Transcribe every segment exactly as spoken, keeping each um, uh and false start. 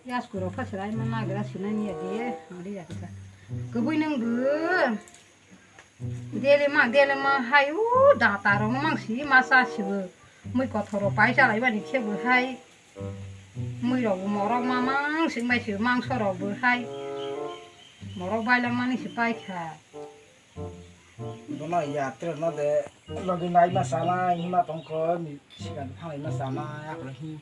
Yasku rok pha swlai ma nagra sinai ni ya de, ang de ya kha. Kwbui nung bu. Dele ma, dele ma, hai u data rok no mang si ma sa si bu. Mui kothor rok pai chalai bani khe bu hai. Mui rok bu morok ma mang sing bai si mangso rok bu hai. Morok bai lang mani si pai kha. Bono ya tre no de logi nai ma sana, hima tong kho, ni sikan phalai ma sana, ya kho hi.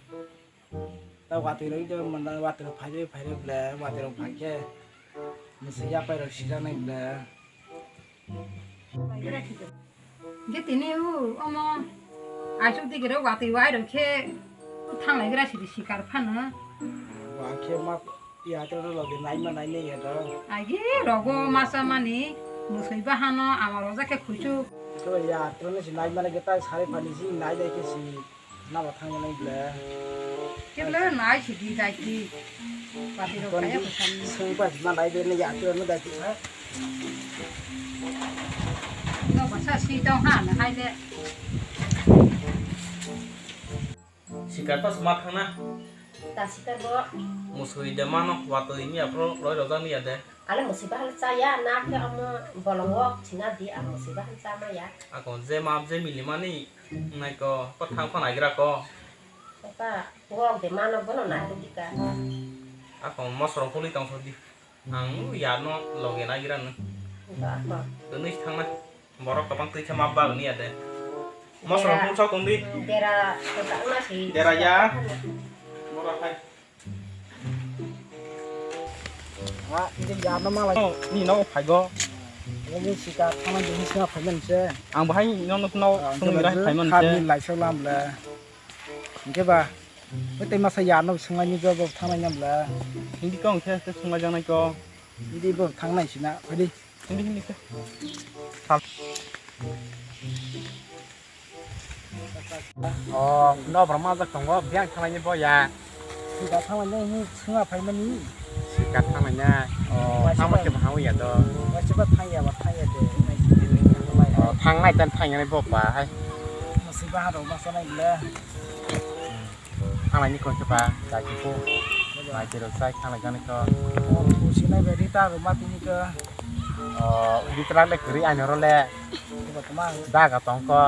Ta watwi rok jo manda watwi rok phai rok phai rok ble watwi rok phai khe. Misi yapai rok sijak nai ble. Ge tini u omo aisuk digi rok watwi wai rok khe thanglai gra sidi sikar phano. Wa khe ma ya to rok de nai ma nai ne ya do. Agi rogo masa mani musui bahano amar oja khe khuichuk. To ya to ne si nai ma ne ge ta sari phani si nai dai khe si. Nabo thangmani ble. Kebla nai si di dai di. Pati rok kaya pesan. Sung pas ma dai de ne ya tu ne dai di ha. No basa si tong ha na hai le. Sikar pas ma thang na. Ta sikar bo. Musui de mano watoi ni apro loi roja ni ya de. Ale musiba hal chaya na khe omo bolongo china di ang musiba hal chama ya. Ako je map je mili mani. Nai ko, ko thang pha naigra ko. Papa, wok de mano bono nai ko dika. Ako mosro holi tong so di. Ang ya no loge naigra no. Ba ko. Tuni thang na. Borok kapang twi khe map ba ni ya de. Mosro hol so tong di. Dera ko ta na si. Dera ya. Borok hai. Ha, ini ya no malai. Oh, ni no phai go. Ini sika thangna dini sima phai man se. Ang bahai no no no Ah, sung engke rai ba phai man kha se. Ni lai so lam le. Engke ba. Bai tei masa ya no sung lai ni go go thangna nyam le. Hindi ko engke se sung lai jang nai ko. Hindi bo thangnai sina. Phai di. Hindi hindi se. Sal. Oh, no, bro, ma jak tongo, biang thanglaini bo ya. Sika thanglaini hi swnga phaimani. Sika thanglaina. Oh, waisa thangma ba, khe bahang ya do. Waisa ba thang ya ba thang ya de. Oh, thangnai tan thang ya bo ba hai. Masi ba haro masa nai le. Thanglaini kon khe ba, dai khe ko. Bai khe rok sai thanglai jani ko. Oh, sinai be rita ro ma tini ko. Oh, rita le kri ani ro le. Ko ba tma. Daga tong ko.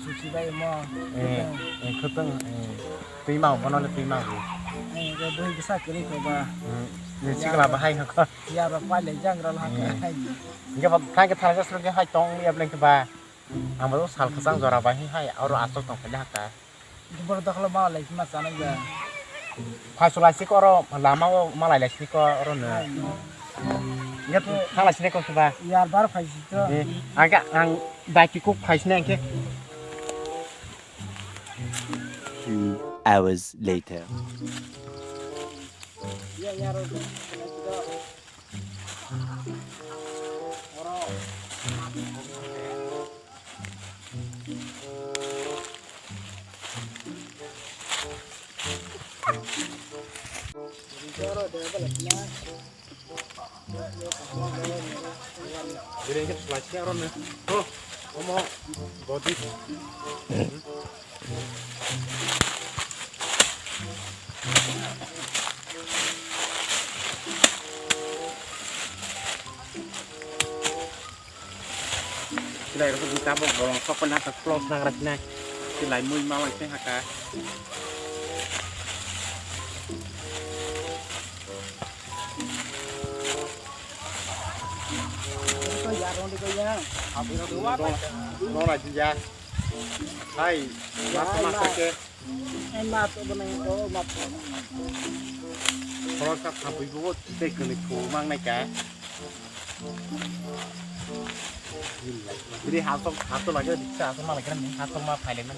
Susi bai mo. Eh, eh, khutang, eh, twi mau, bono le twi mau. Eh, ke bui kisa kiri ko ba. Hmm, ni sikla bahai ko. Ya ba pai le jang ra la ka. Hmm. Ge ba thang ke thang ke suru ke hai tong ya bleng ke ba. Ang ba sal khasang jora ba hi hai oro asok tong kha ka. Bor dakhlo ma lai ma sana ga. Phaisulai si koro lama o malai lai si koro no. Ngat halai si ko ba. Yar bar phai si to. Eh, aga ang daki kuk phai si nang ke. Two hours later. Ya yar. Biring ke selai sini orang ni. Oh, omo body. Silai rok tabok bolong sok pai nang kha close nang rw sinai. Silai mui ma lai se haka. Rona jinja. Hai, mas mas ke. Ai, ma to bo nang to, ma to. Khoroksa thampui bo tei kwrwi khu mang nai ka. Bini hasok, hasok lage, riksa hasok ma lage, hasok ma phai lage.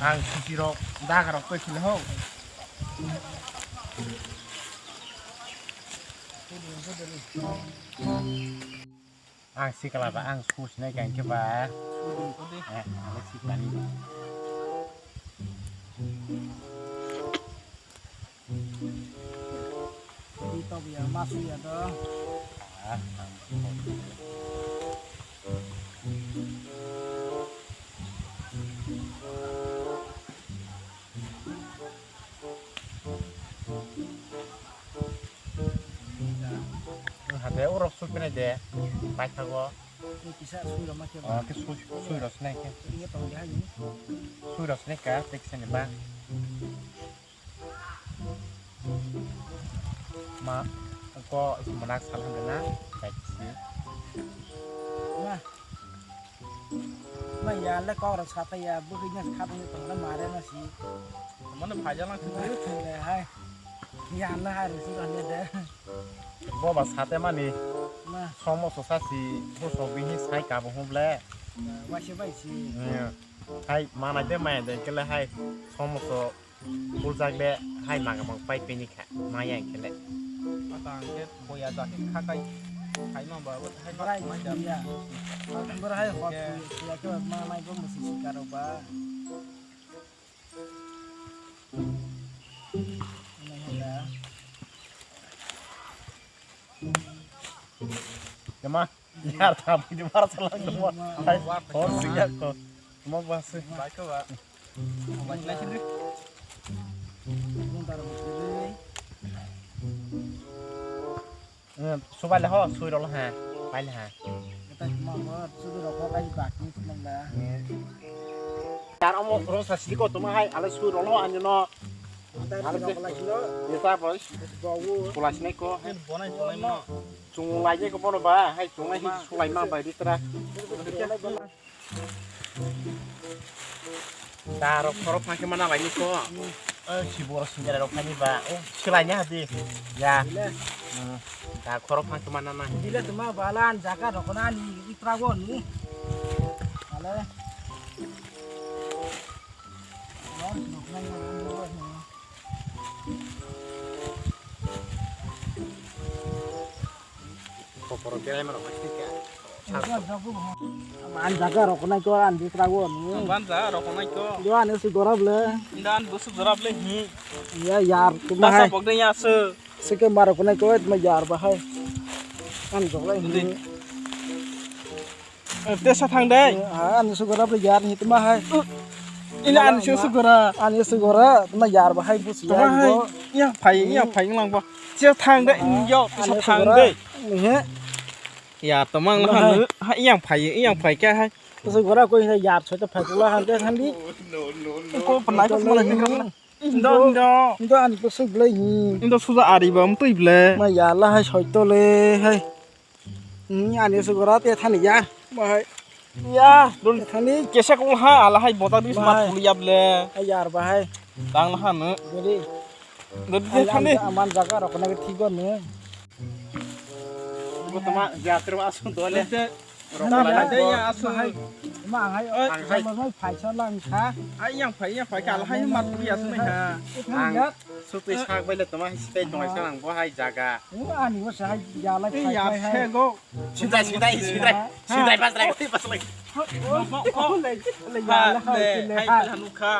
Ang susi rok, daga rok koi sile ho. Ang sikla ba ang sus nai kang khe ba. Eh, ang sikla ni. Di to ya mas ya do. Ah, ang. Te urok suk pinai de. Paithago. Ni kisa sui rok ma khe ba. Oh, ke sui, sui rok sinai ke. Ini tong de hai ni. Sui rok sinai ka, tek sini ba. Ma, ko isi manak salam dena, tek si. Ma. Ma ya le kok rok sa ta ya, bwkhi nya khat ni tong le mare na si. Mane phai jalang si. Hai. Ya le hai rok si rok ne de. Bo ba sate mani. Ma. Somo so sa si, bo so bini sai ka bo hum le. Wa se bai si. Hmm. Hai, mana de maya de kele hai. Somo so puljak de hai maga mang pai pini kha. Maya kele. Ata ang ke boya ja ke kha kai. Hai ma ba, hai ma. Brai ma ja. Ya. Brai hai hot. Ya ke ma mai bo musi si karo ba. Yama, yar thabi di mar salang dong. Hai, hor siya ko. Mo ba se. Bai ko ba. Bai lai sini. Subai le ho, sui rolo ha. Pai le ha. Kita cuma buat sudah rokok aja baki seneng dah. Yar omo rosa siko tuma hai ale sui rolo anyo no. Ale rokok lagi lo. Yata boy. Bau. Pula sinai ko. Bonai bonai mo. Chunglai ko bono ba hai chunglai hi sulai ma bai ritra. Da rok khorok phang khe mana bai ni ko. Eh, si bor sinjara rok phani ba. Oh, sulai nya hadi. Ya. Hmm. Da khorok phang khe mana na. Dile tuma balan jaga rok na ni itra go ni. Ale. Koporo berai mano hoi thika. An jaga rok nai ko an bikra go ni. Ban jaga rok nai ko. Do an si gorab le. Inda an busu gorab le hi. Ya yar tu ma hai. Bok de ya se. Sike maro ko nai ko ma yar ba hai. An jok lai ni. Tesa thang dai. Ani sugora bre yar ni tuma hai. Ina ani sugora. Ani sugora tuma yar ba hai bus. Tuma hai. Yang phai yang phai lang ba. Tesa thang dai yo tesa thang dai. He. Ya tuma lang ha yang phai yang phai ka hai. Sugora ko ina yar choi ta phai kula han te thang di. Ko panai ko mala ni. Indo indo. Indo ani ko sug ble hi. Indo suja ari ba mtui ble. Ma yar la hai soi to le hai. Hmm, ani sugora te thani ya. Bahai. Ya, dul thani. Kesa kul ha, ala hai bota dis mat kul yable. Ayar bahai. Tang na hanu. Jadi. Dul thani. Aman jaga rok na thik go ne. Bo tama jatro asu dole. Rok na dai ya asu. Ma hai. Ang hai. Ma hai phaisa lang kha. Ai yang phai yang phai ka ala hai mat kul ya sumai ha. Ang. Sutwi sak bai le toma hai sitai tong hai salang bo hai jaga. Ani bo sai ya lai. Ei ya sego. Sintai sintai sintai sintai pas lai pas lai. Hai hai nukha.